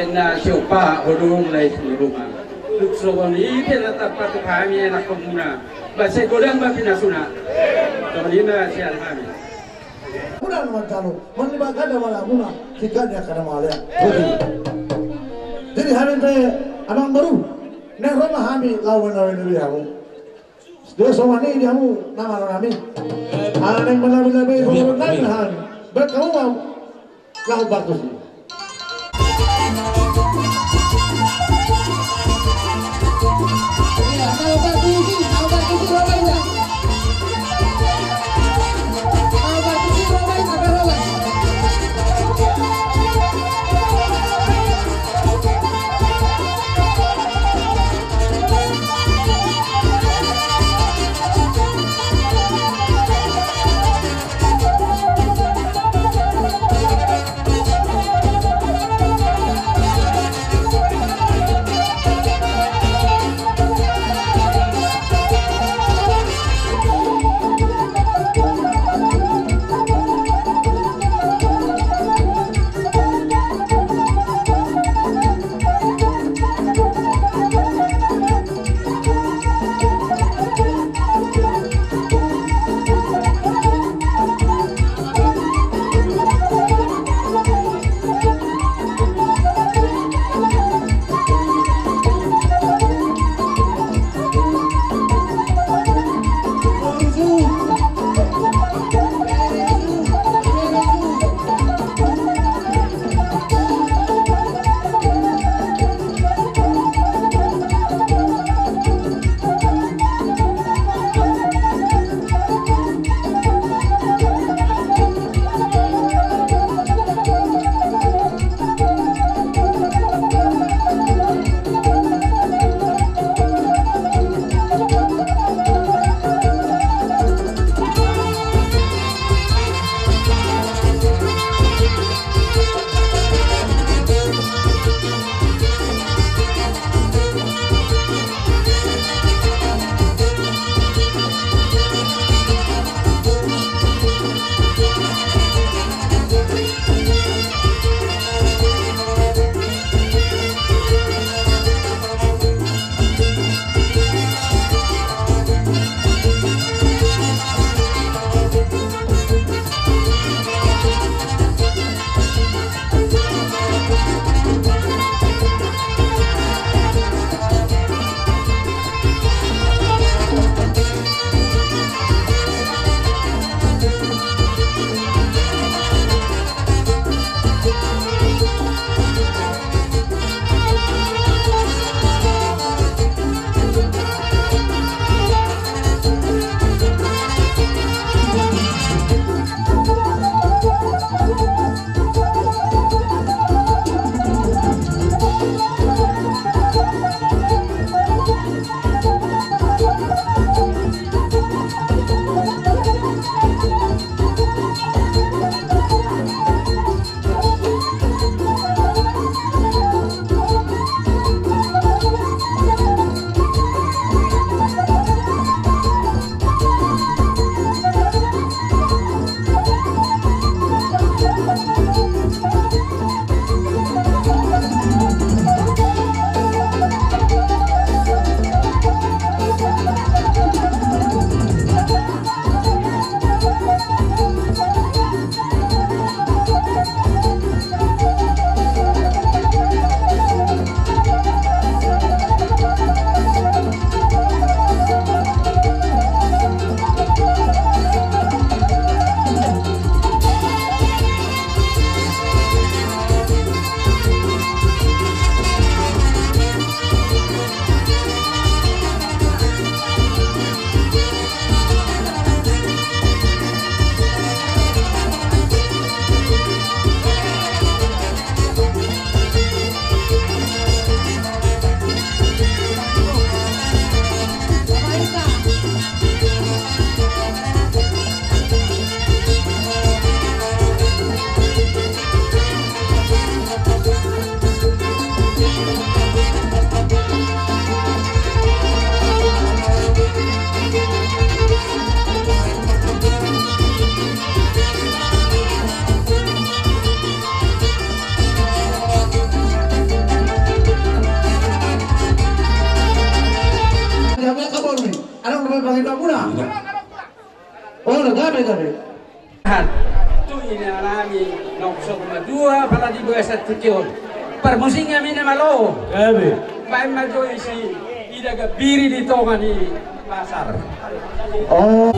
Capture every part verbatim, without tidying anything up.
Na siompa ho do mulai sian rumah. Tung songon i pe na tarpatupa hami anakkonmuna. Ba sai godang ma pinasuna. Songon i ma sian hami. Muna na manjalo, manimba ganda ma lamuna, tinggal ni angka na mangalean. Jadi hami pe amangboru, naeng ro ma hami laho manawe-nawe hamu. Dia songon i di hamu na marnami. Naeng manawe-nawe hamu. Baen hamu ma laho partusi. Muna. Olo, gabe, gabe. Tutu i na nami nongso madua pala di boya satikki on. Parmusik nami na malo. Gabe. Baen ma jo i si ida gabiri di tonga ni pasar. Oh.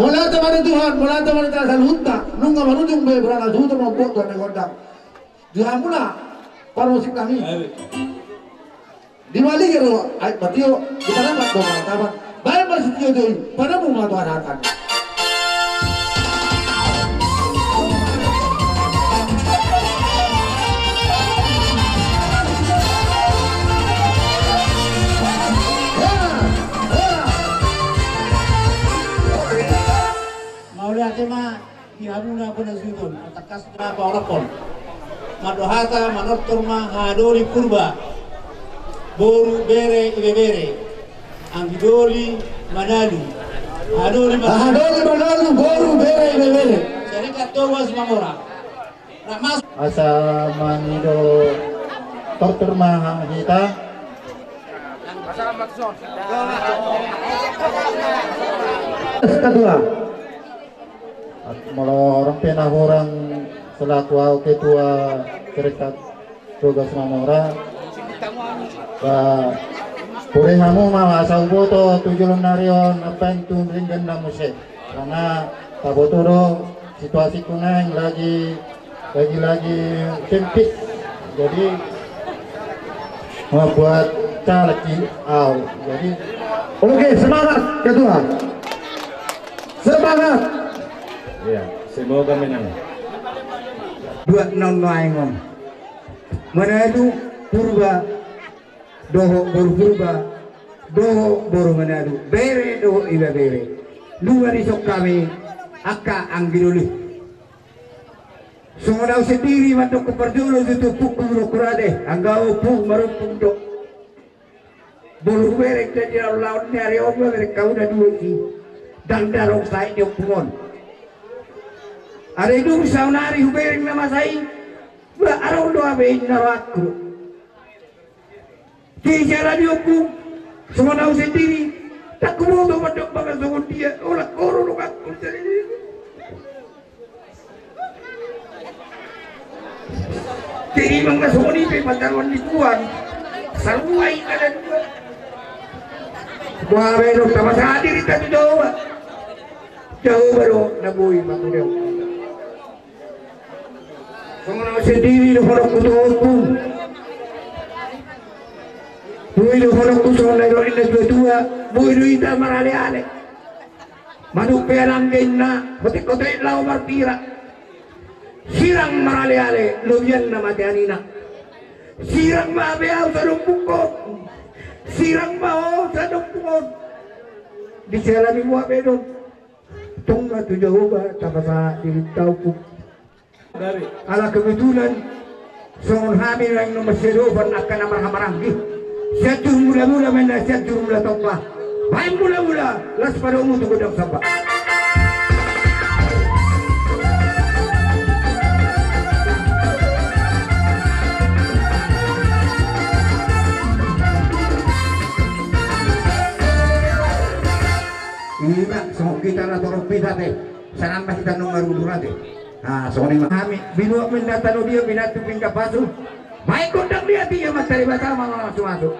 Mauliate ma di Tuhan, mauliate ma di Tuhan saluhutna, nunga marujung be berana suhuta mambuat Tuhan na gondang. Di hamuna parmusik nami. Di balik itu, ai, berarti yo, kita dapat dong, dapat. Baik, Mas Tio Joy, pada mau matu aratan. Mauliate ma. Di hamuna bona suhut on, tangkas ma paoraphon. Mandok hata, manortor ma haha doli Purba. Boru, bere, ibebere. Anggi doli manalu. Haha doli manalu. Haha doli manalu, boru, bere, ibebere. Serekat Toga Simamora. Rap masuk. Asa mangido tortor ma hita. Ketua. Molo ro pe na hurang selaku au ketua Serekat Toga Simamora. Ba, pure hamu ma asa huboto tu joloan ni ari on, ampe tu ringgit na muse. Karena taboto do situasi tu na lagi lagi-lagi sempit. Jadi membuat caleg au. Jadi oke, semangat ketua. Semangat. Iya, semoga menang. Dua non maengon. Manalu Purba dohot boru Purba dohot boru Manalu, bere dohot ibebere. Nunga dison hami angka anggi doli. Songon au sendiri mandok parjolo tu tumpukku, Purba de, anggo au Purba marumpung do. Boru hubereng jadi laon-laon ni ari on, bereng hau na dua i. Ndang adong sahit di ompung on. Ari dung saonari hubereng na masa i. Ba, adong do hape inna rohangku. Di jala ni ompung, songon au sendiri, ndang huboto mandok manang songon dia, olat horo do hangku. Jadi manang songon i pe pataruan ni Tuhan, sarua i na dua. Boha be do, tapasahat diri ta tu Jahowa. Jahowa do na boi mangudeu. Songon au sendiri dohononku tu ompung. Boi dohononku songon na nidok ni na tua-tua, boi do hita marale-ale. Manuk pe alangge inna, hotik-hotik laho marpira. Sirang marale-ale, lobian na mate anina. Sirang ma hape au sadongkon. Sirang ma ho sadongkon. Di jala ni mua be do. Tung ma tu Jahowa tapasahat diri ta ompung. Ala kebetulan songon hami naeng na marsiadopan angka na marhahamaranggi. Sianjur Mula-mula ma inna, Sianjur Mula Tompa. Baen mula-mula, las padomu tu gondang somba. Ima songon hita na torop hita te. Saramba hita nunga rururate. Ah, songon i ma hami. Binuat ma inna tano dia, binantu pinggan pasu. Baen gondang di hatiha, mantari batama ma masu-masu.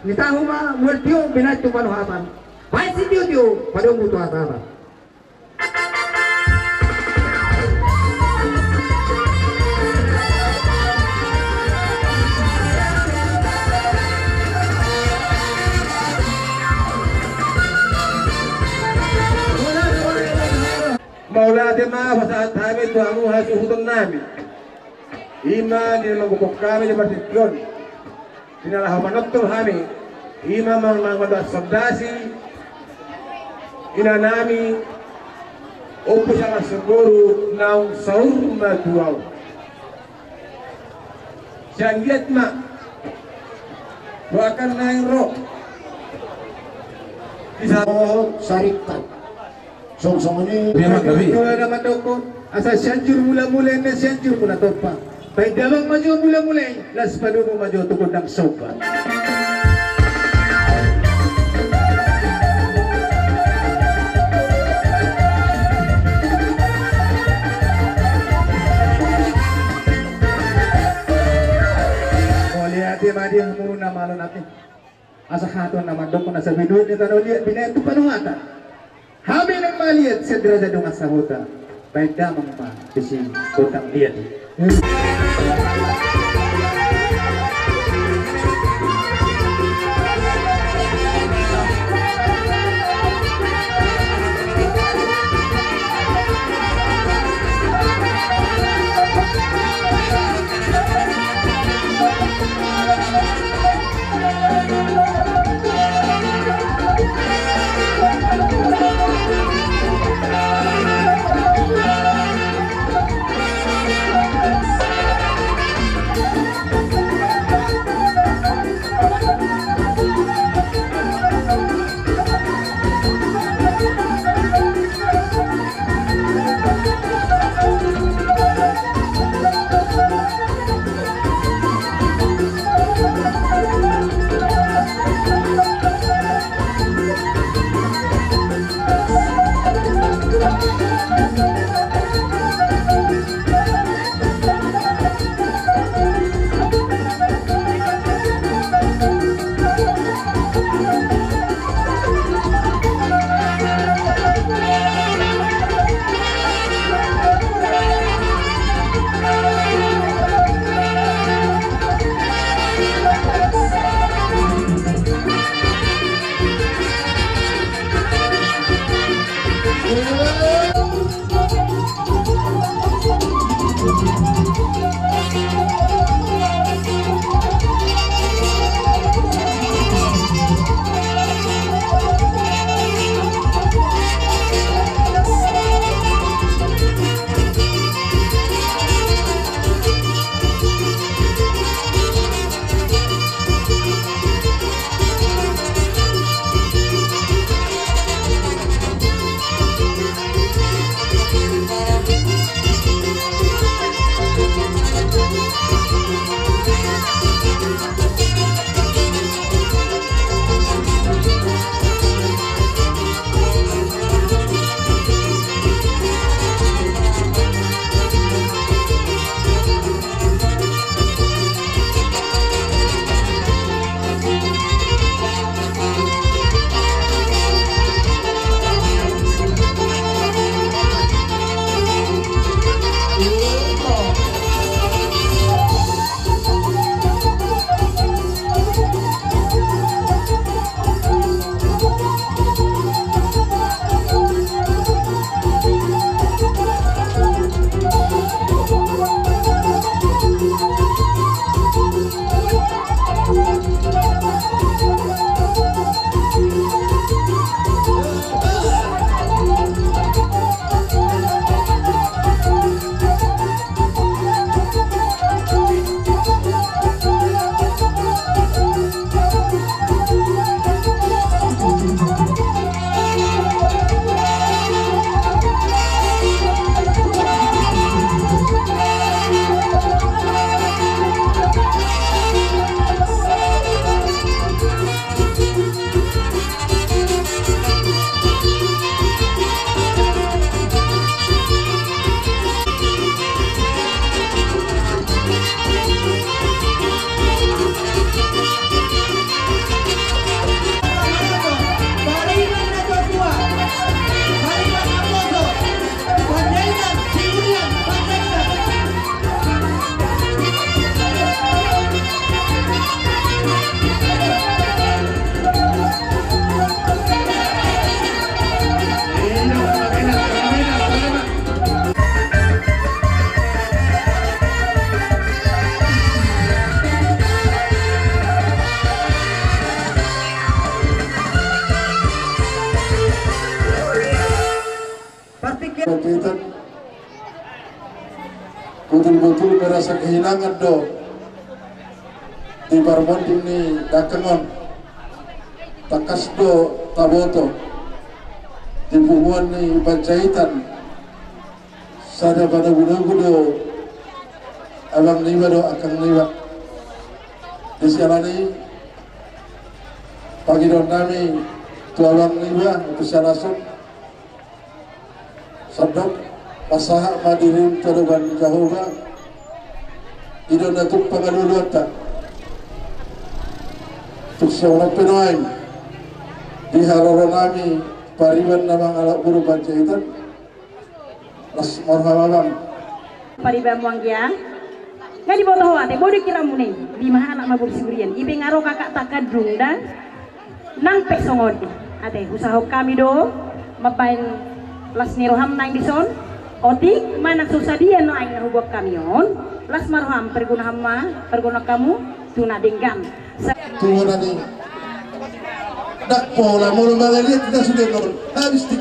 Ni tahu ma mual tio binaen tu panuhatan. Baen sitiotio padomu tu hatahan. Mauliate ma pasahat hami tu hamu hasuhuton nami. I ma di na manggokhon hami di partingkian on. Di na laho manonton hami, i ma mandohasondasi ina nami, Ompu Siahaan Sumoruk naung saur matua on. Sian liat ma, bahkan naeng ro. Bisa saringkat. Songon i. Dia mah gabe. Asa Sianjur Mulamula, ina Sianjur Mulatompa. Baen damang ma jo mulamula i, laos padomu ma jo tu gondang somba. Mauliate ma di hamu na malo nami. Asa hata na mandok na sabiduit ni tano liat binaen tu panuhatan. Hami na maliat sian raja dongan sahuta. Baen damang ma tusi gondang liat. Panjaitan, betul-betul merasa kehilangan do di parmonding ni dangkang on. Tangkas do taboto di punguan ni Panjaitan, sada panogunogu do abang niba dohot angkang niba. Di siala ni i, pangidoan nami tu abang niba, tu sialason, sandok pasahat ma dirim tu adopan Jahowa. I do na tung pangaluluanta. Tung songon on pe nuaeng di haroro nami pariban na mangalap boru Panjaitan, las ma roham abang. Paribanmu anggia. Nga diboto ho ate, boi do hiramu ne. Lima halak ma boru Siburian. I pe nga ro kakak takandung da. Nang pe songon i ate, husahahon hami do mambahen las ni roham naeng dison. Otik manang so sadia nuaeng na huboan hami on, las ma roham, pargonahon ma, pargonahon hamu tu na denggan. Sa- Tuan ani. Ndang pola molo mangaliat kita sudah nol. Habis tik.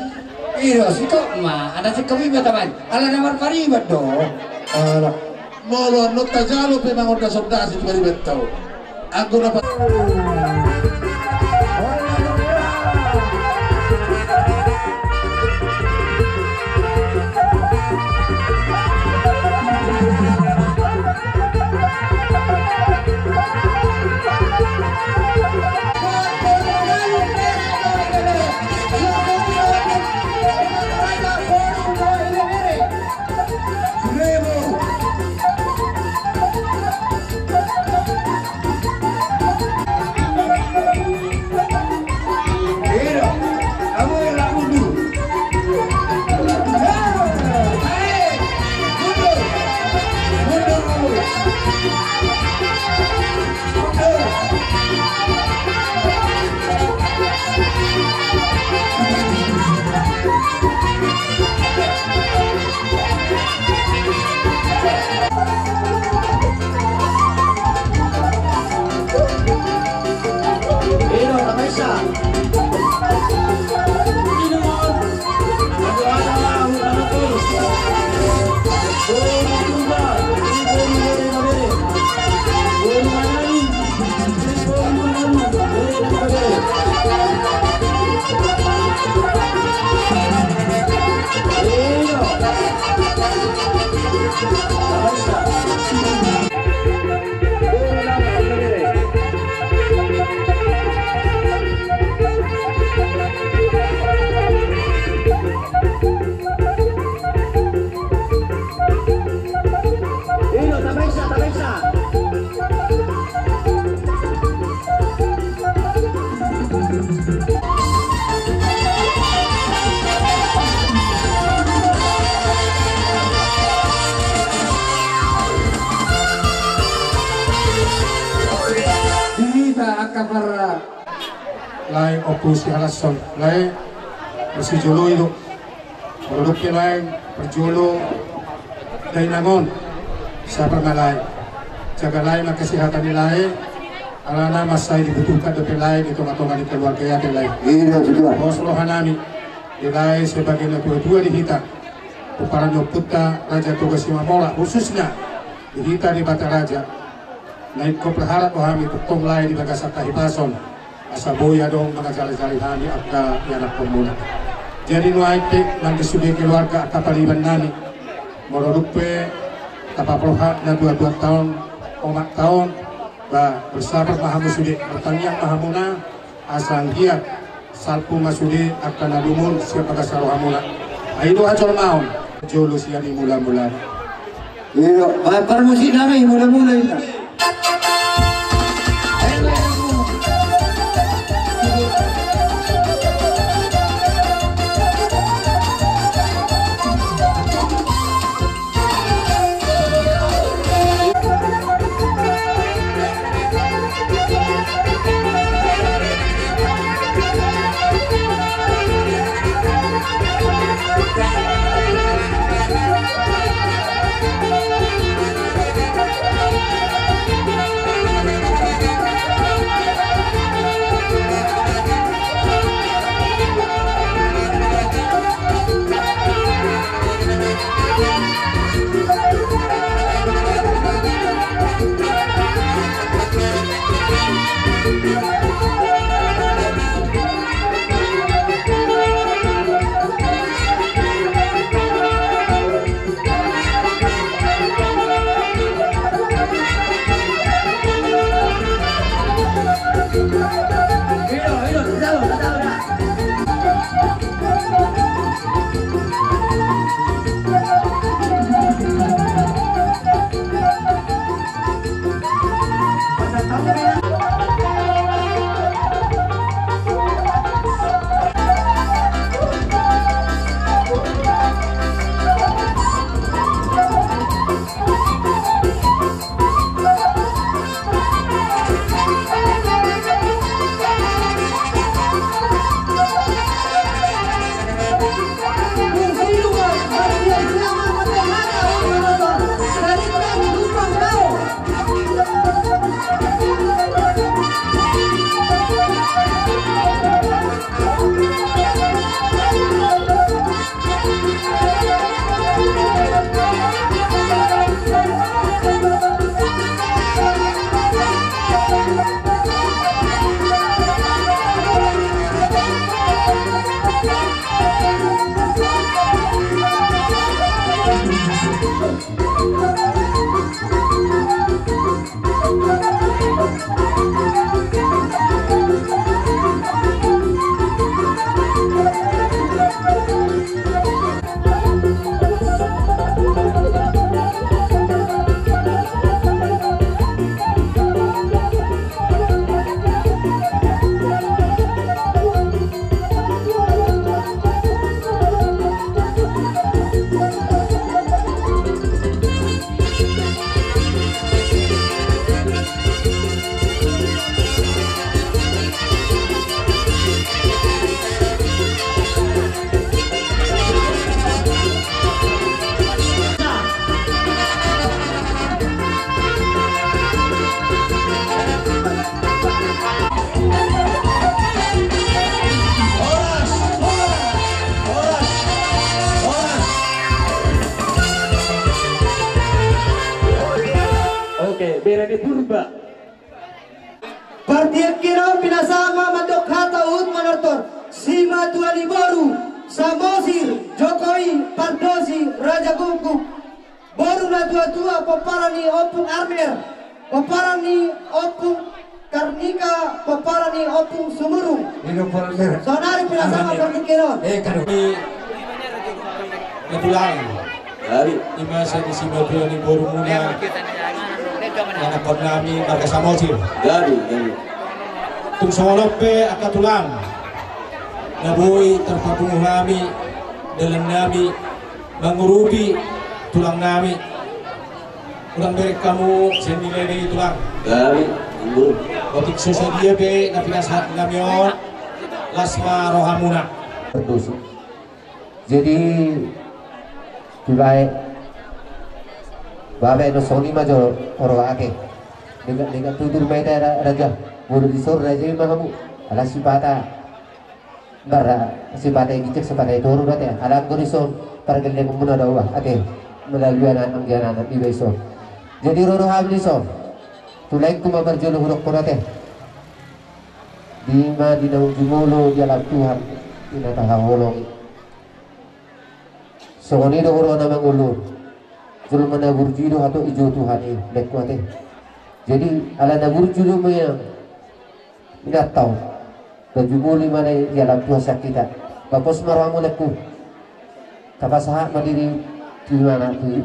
Iyo, sikok ma. Ada sikok iba taman. Ala na marpariban do. Ala. Molo annon tajalo pe mangonda sondasi tu paribanta on. Anggo na pa- Di hita angka parlae, Ompu Sihalashon, lae, marsijolo i do. Molo dung pe lae parjolo dainang on, sabar ma lae. Jaga lae ma kesehatan ni lae. Alana mansai dibutuhkan dope lae di tongatonga ni keluarga i ate lae. Iya, betul. Pos roha nami di lae sebagai natuatua di hita, pomparan ni ompunta Raja Toga Simamora, khususna di hita di Bataraja. Na ingkon berharap do hami tongtong lae di bagasan hahipason, asa boi adong mangajarajari hami angka ianakkonmuna. Jadi nuaeng pe nang di sude keluarga angka pariban nami, molo dung pe tapaborhat natuatuanta on, omakta on, ba, bersabar ma hamu sude, martangiang ma hamuna, asa anggiat salpu ma sude angka na dumul sian bagasan rohamuna. Ai do hajolmaon jolo sian i mulamula. Iyo, ba, parmusik nami mulamula inna. Oke, bere ni Purba. Partingkian on pinasahat ma mandok hata huhut manortor, simatua ni boru Samosir, Jokowi Pardosi, Raja Guguk, boru na tuatua, pomparan ni Ompung Armer, pomparan ni Ompung Karnika, pomparan ni Ompung Sumurung. Sonari pinasahat ma partingkian on. Eh, kadu. Kebetulan. Ima sian simatua ni borumuna, anakkon nami marga Samosir. Tung songon on pe angka tulang, na boi tarpapungu hami dalan nami mangurupi tulang nami. Unang bereng hamu sian nilai ni tulang. Otik so sadia pe na pinasahat nami on, las ma rohamuna. Pardosi. Jadi, tu bae, babe no songon i ma jo ro ake. Denggan, denggan tutur ma hita ra-, raja. Molo dison raja i ma hamu. Ala sipata. Bara sipata i gijek, sipata i toru do ate. Ala anggo dison pargellengonmuna do ate. Melalui anak, anggiat anak iba ison. Jadi ro do hami dison. Tu laengku ma parjolo hudok do ate. Di ma di naung jumolo di alam Tuhan, di na tahaholongi. Songon i do huroha na mangolu on. Jolma na burju i do hato ijo Tuhan i, laengku ate. Jadi ala na burju do ma ia inanta on. Ba jumolo i ma na di alam Tuhan sian hita. Ba pos ma rohamu laengku. Tapasahat ma diri tu ibana tu i,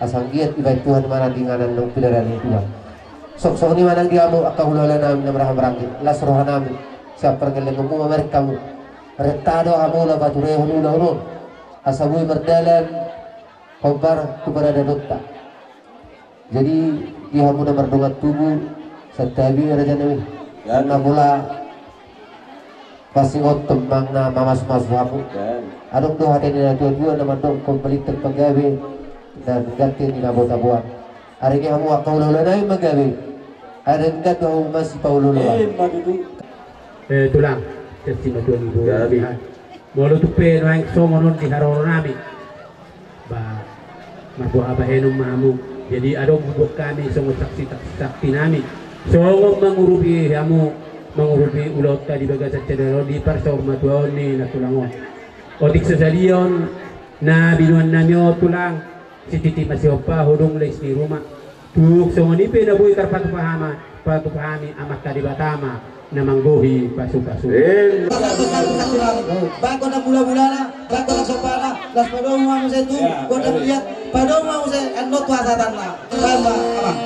asa anggiat dibahen Tuhan ma na di inganan naung pinarade ni Tuhan. Songon i ma nang di hamu angka hulahula nami na marhaha maranggi, las roha nami sian pargellengonmu ma marek hamu. Renta do hamu laho paturehon ulaon on asa boi mardalan hombar tu paradatonta. Jadi di hamu na mardongan tubu, santabi raja nami. Nunga pola pasingot tumang na mamasumasu hamu. Adong do hata ni na tuatua na mandok, pambalintang panggabe na mangganti ni na botaboan. Ari ni hamu angka hulahula nami manggabe, ari na mangganti hamu masipaolooloan. Eh, tulang, sian simatua ni boru. Molo tung pe nuaeng songon on di haroro nami, ba marboha bahenon ma hamu. Jadi adong huboan hami songon saksi, saksi nami songon mangurupi hamu, mangurupi ulaonta di bagasan sadari on di parsaurmatuaon ni na tulang on. Otik so sadia on na binoan nami on tulang, sititi masihompa hodong lais ni ruma. Tung songon i pe na boi tarpatupa hami, patupa hami Amanta Debata ma Na manggohi pasupasu. Baen gondang bulabulana, baen gondang sombana, laos padomu ma muse tu gondang liat, padomu ma muse annon tu hasatanna. Baen ma, amang.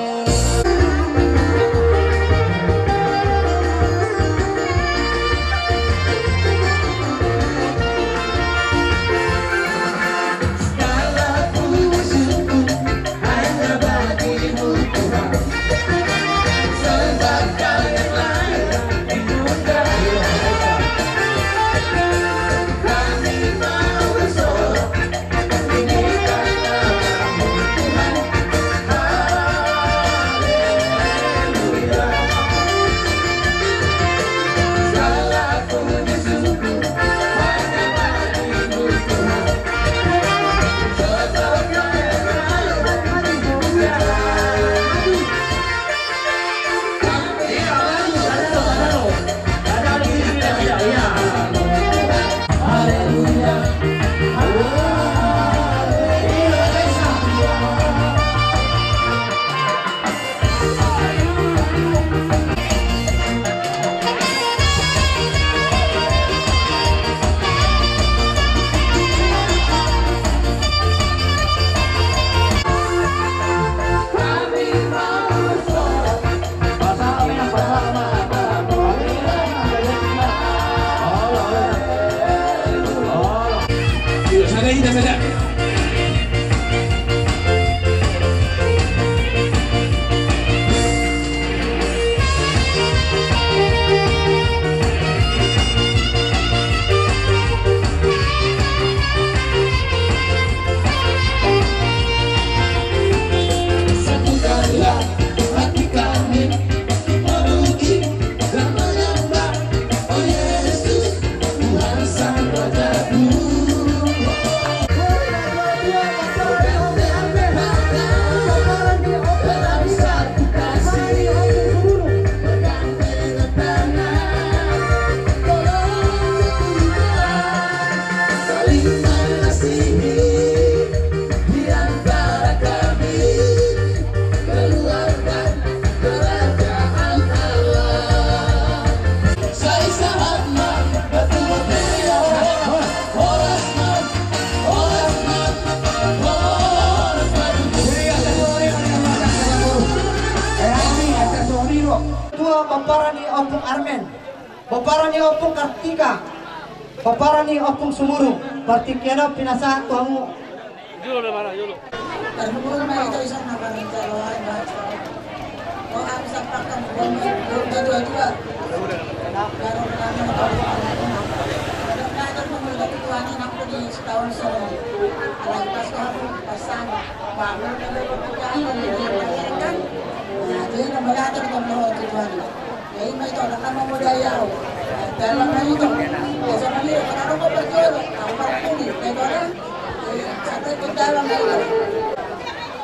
Tua pomparan ni Ompung Armen, pomparan ni Ompung Kartika, pomparan ni Ompung Sumurung, partingkian on pinasahat tu hamu. Jolo na mana, jolo. Tarhubung ma ito ison na paling jalo ai baca. O, aku sampakkan, belum, belum tentu juga. Baru pertama kali. Ada belajar memiliki Tuhan anakku di setahun sini. Alai pas kamu, pas sana. Bangun, ada pekerjaan, ada yang bayarkan. Nah, jadi, belajar kita mau Tuhan.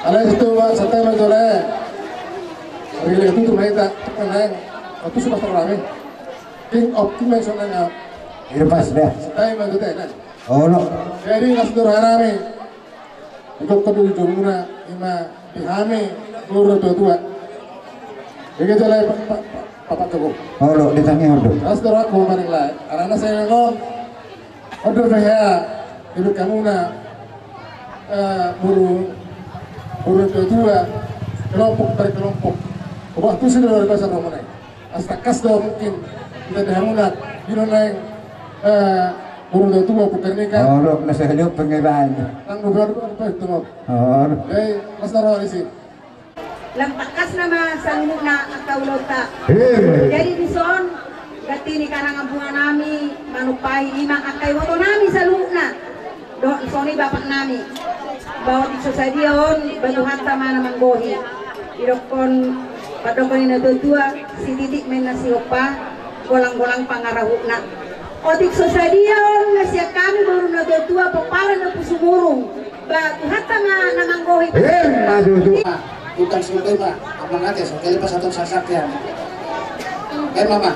Alai situ, Pak, santai ma jolo. Rilek tutu ma hita, tenang. Aku sudah terang. King of King ma sonang. Iya, pas dah. Santai ma jolo, tenang. Olo. Jadi, laos do roha nami. Ingkon tu ujungna, ima di hami boru natuatua. Bege jala pa, pa, pa, papak tuku. Olo, di tangi ordo. Laos do rohangku paling lae. Alana sai ngon. Ordo do hea, di hamuna, eh, boru, boru natuatua, kelompok per kelompok. Waktu sudah luar biasa romanai. Asa tangkas do mungkin hita di hamuna, di na naeng, eh, boru natuatua, putar nikah. Olo, na sahali on pengebahan. Nang do baru, baru, baru, baru. Olo. Jadi, mas taruh di sini. Lam tangkas nama saluhutna angka ulaonta. Iya. Jadi dison, ganti ni karangan bunga nami, manumpahi ima angka iboto nami saluhutna. Dohot songon i bapak nami. Ba otik so sadia on, ba Tuhanta ma na manggohi. Didokkon, padokkon ni natuatua, sititik ma inna sihompa, golang-golang pangarahutna. Otik so sadia on, na sian hami boru natuatua, pomparan ni Ompung Sumurung. Ba Tuhanta ma na manggohi. Emma tutu. Utang sude ma, amang ate, so kali pas atau sasak ya. Emma ma.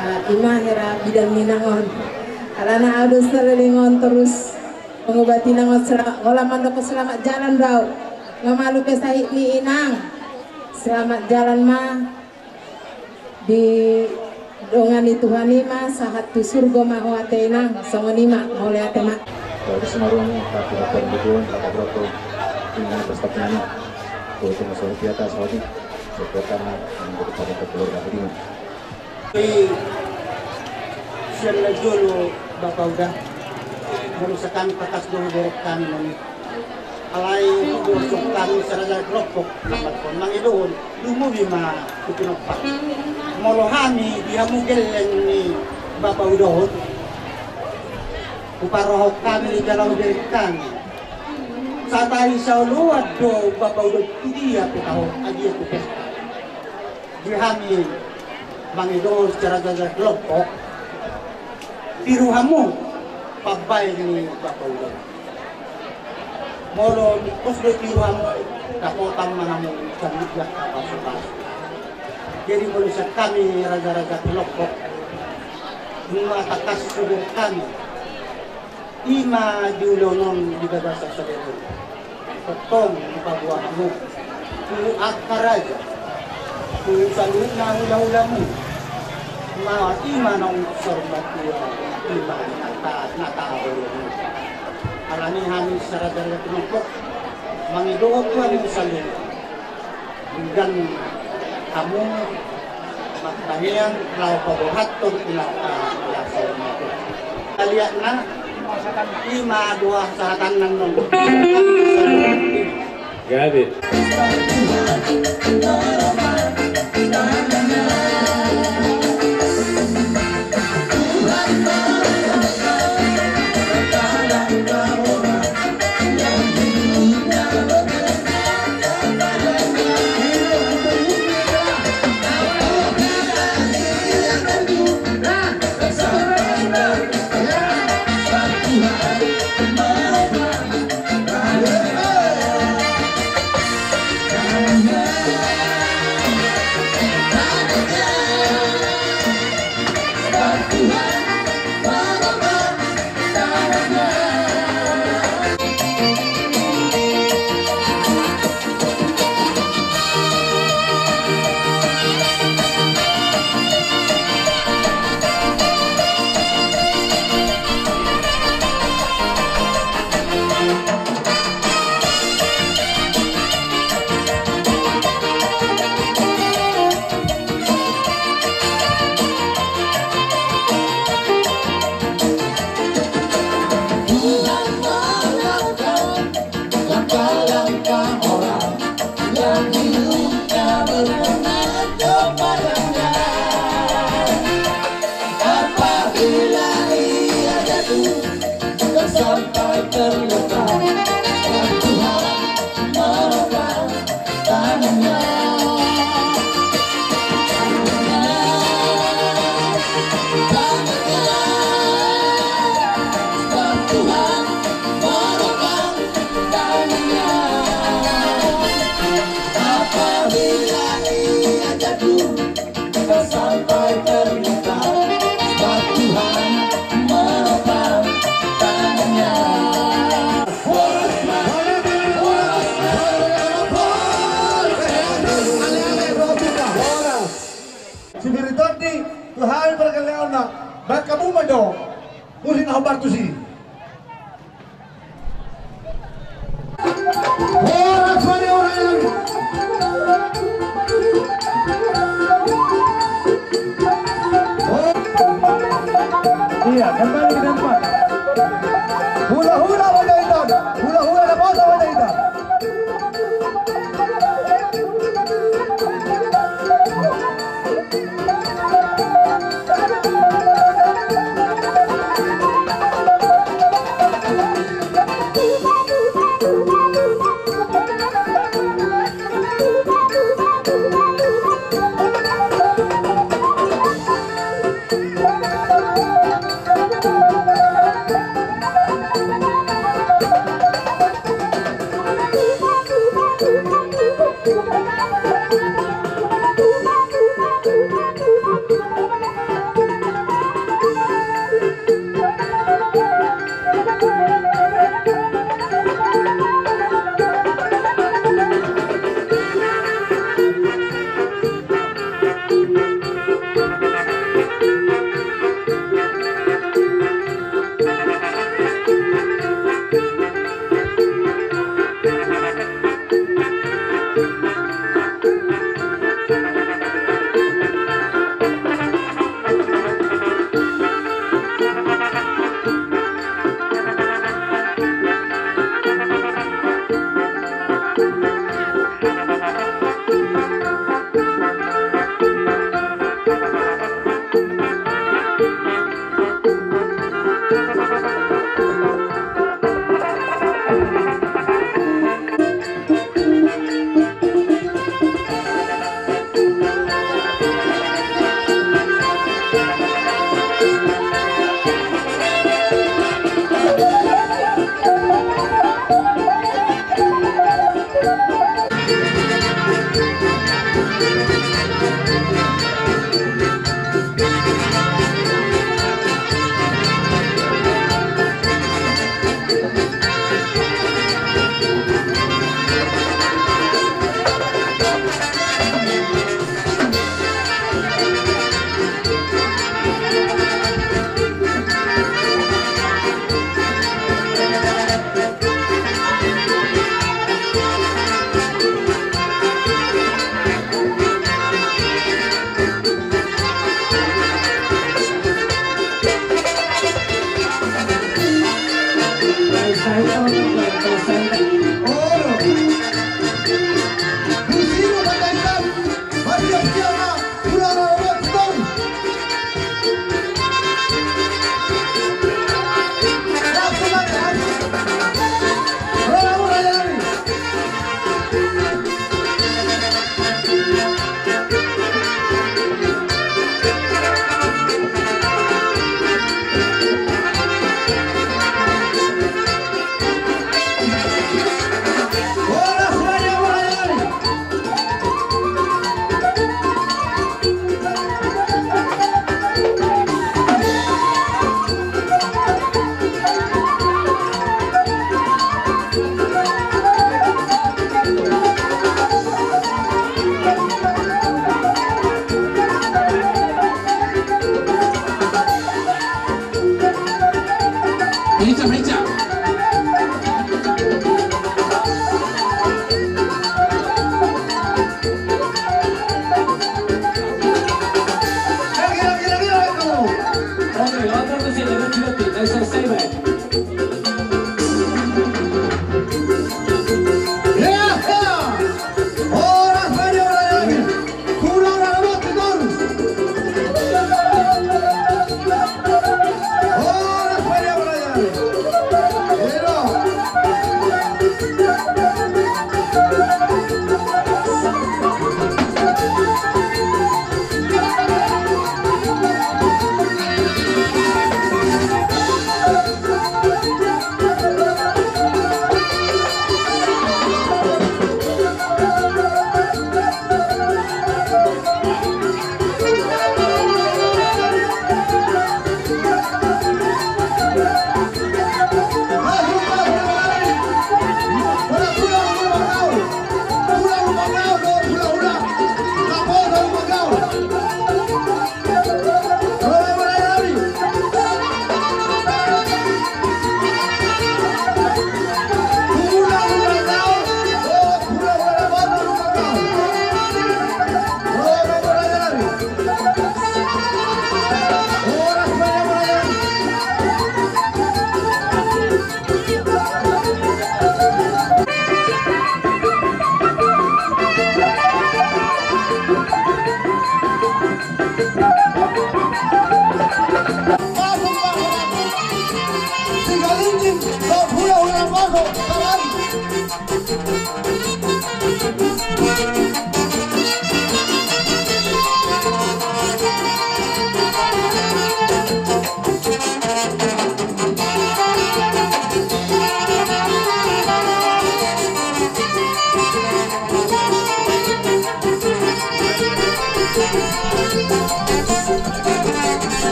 Ah, ima hera bidan ni inang on. Alana au do saleleng on torus mangubati inang on sela-, holan mandok selamat jalan do au. Nga malu pe sahit ni inang. Selamat jalan ma. Didongani Tuhan i ma, sahat tu surgo ma ho ate inang, songon i ma, mauliate ma. Jadi semarumu, tapi apa yang dibuat, apa berapa, tinggal berstop nyanyi. Tuh, itu masuk di atas, Hodi. Sekitar, yang berdepan itu keluarga Hodi. Di sian na jolo, Bapa Uda, molo sakan pakas do berek kami nami. Alai huborsuk hami saraja kelompok na mangkon mangidohon, lumobi ma tu pinompar. Molo hami di hamu gelleng ni Bapa Uda on, huparrohahon hami jala hubereng hami. Sahat i saoloan do Bapa Uda on tu dia pe taho, adia tu pesta. Di hami mangidohon saraja kelompok, tiru hamu pambaen ni Bapa Uda on. Molo ningkos do tiru hamu, dapotan ma hamu saluhutna pasupasu. Jadi molo sian hami raja-raja kelompok, nunga tangkas hubereng hami. Ima di ulaon on di bagasan sadari on. Tongtong hupaboa hamu tu angka raja, tu saluhutna hula-hulamu. Ma ima naung saur matua, ima na ta-, na tahaholongi. Alani hami saraja-raja kelompok mangidohon tu hamu saluhutna. Denggan hamu martangiang laho paborhathon inanta na saur matua. Taliatna ima do sahatanna on. Gabe. Alangkah orang yang hidupnya berkenan kepadanya. Apabila ia jatuh dan sampai terluka, Tuhan memegang tangannya. Tangannya, tangannya, dan Tuhan memegang tangannya. Apabila ia jatuh sampai terluka, sebab Tuhan memegang tangannya. Sipir i tondi, tu hami pargellengonna, baen hamu ma jo. Muse na hombar tusi. Horas ma di orang yang. Iya, kembali ke tempat. Hula-hula Panjaitan, hula-hula na basa Panjaitan.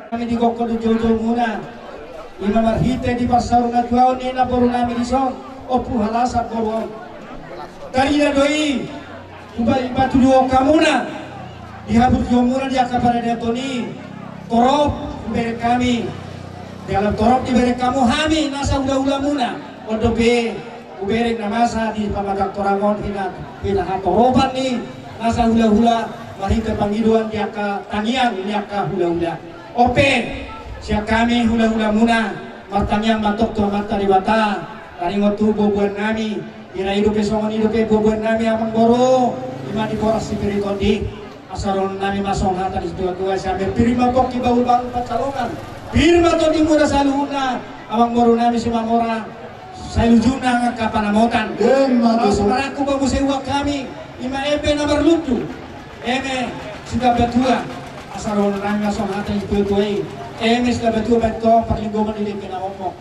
Nami di gokhon di joujou muna, ima marhite di parsaur na tuaon ni na boru nami dison, Ompu Halasan boru on. Tarida do i, huba-, hupatuduhon hamuna di haburjuon muna di angka paradaton i, torop hubereng hami, dalam torop dibereng hamu hami nasa hula-hula muna, on dope hubereng na masa di pamatang torang on hina, hina hatoropan ni nasa hula-hula, marhite pangidoan di angka tangiang ni angka hula-hula. On pe, sian hami hula-hula muna, martangiang ma antong tu Amanta Debata, taringot tu bubuan nami, ira i dope songon i dope bubuan nami amang boru, ima di Boras Sipitu Tondi. Asa dohonon nami ma songon hata ni situa-tua, sian pir ma pongki bahul-bahul pansalongan, pir ma tondi muna saluhutna, amang boru nami Simamora, sai ujungna angka panamotan. Emma tutu. Asa marangkup ma muse uang hami, ima eme na marlundu, eme Sitambatua. Asa dohonon nami ma songon hata ni situa-tua i, eme Sitambatua baen tong parlinggoman di dengke na momok.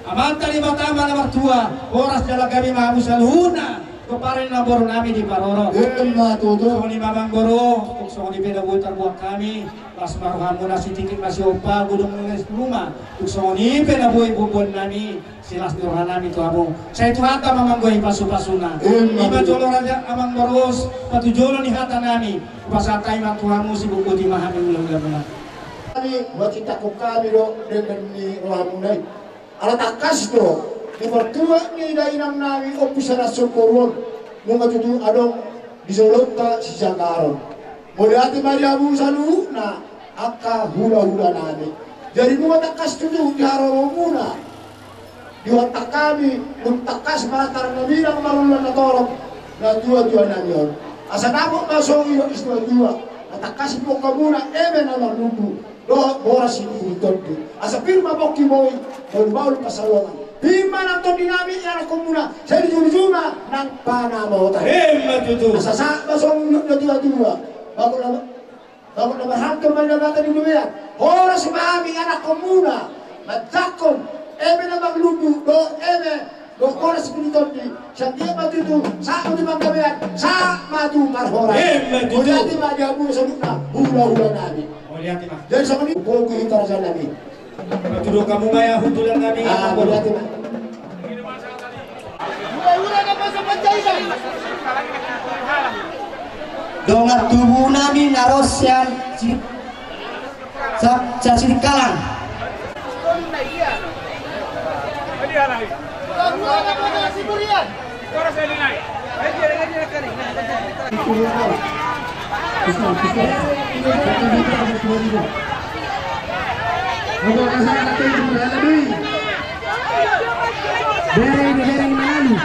Amanta Debata ma na martua, horas jala gabe ma hamu saluhutna, gompar ni na boru nami di parorot. Emma tutu. Songon i ma amang boru, tung songon i pe na boi tarbuat hami, las ma rohamuna, sititik ma siompa, godang ma las ni ruma, tung songon i pe na boi bubuan nami, silas ni roha nami tu hamu. Sai Tuhanta ma manggohi pasu-pasuna. Emma tutu. Ima jolo raja amang boru, patu jolo ni hata nami, hupasahat hami ma tu hamu, siboan boti ma hami hula-hula muna. Hami, hupasahat hami do denggan ni rohamuna i. Ala tangkas do, di partua ni dainang nami Ompu Halasan boru on, nunga tutu adong di jolonta sijagaron. Mauliate ma di hamu saluhutna angka hula-hula nami. Jadi nunga tangkas tutu di haroromuna, di hata hami, dung tangkas ma tarnabilang marulaon na torop, na tua-tua nami on. Asa dapot ma songon i do situa-tua, na tangkas diboan hamuna eme na marlundu dohot Boras Sipitu Tondi. Asa pir ma pongki boi, bahul-bahul pansalongan. Pir ma nang tondi nami ianakhonmuna, sai ujung-ujungna nang panamotan. Emma tutu. Asa sahat ma songon i do na tua-tua. Bagot na, bagot na marhangkon ma di Debata di udumean. Horas ma hami ianakhonmuna manjangkon eme na marlundu dohot eme dohot Boras Sipitu Tondi, sai dia ma tutu, sahat ma tu panggabean, sahat ma tu parhorasan. Emma tutu. Mauliate ma di hamu saluhutna hula-hula nami. Mauliate ma. Jadi songon i, pongki hita raja nami. Patuduhon hamu ma ia hundulan nami. Ah, mauliate ma. Dongan tubu nami na ro sian si Sa-, sa-, Sidikalang. Bere, bere, manalu.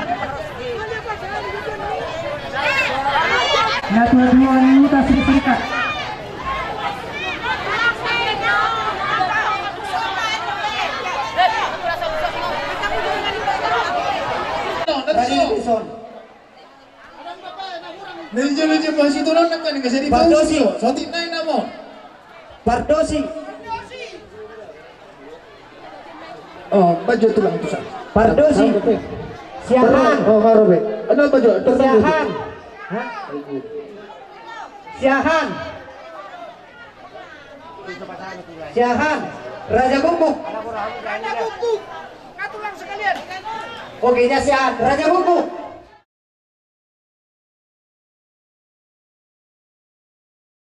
Na tua-tua ni huta Sipitu Tondi. Pardosi. Oh, bajo tulang tu sa. Pardosi. Siahaan. Oh, maro be. Ano bajo? Siahaan. Hah? Siahaan. Siahaan. Raja Gukguk. Raja Gukguk. Oke, ya, Siahaan. Raja Gukguk.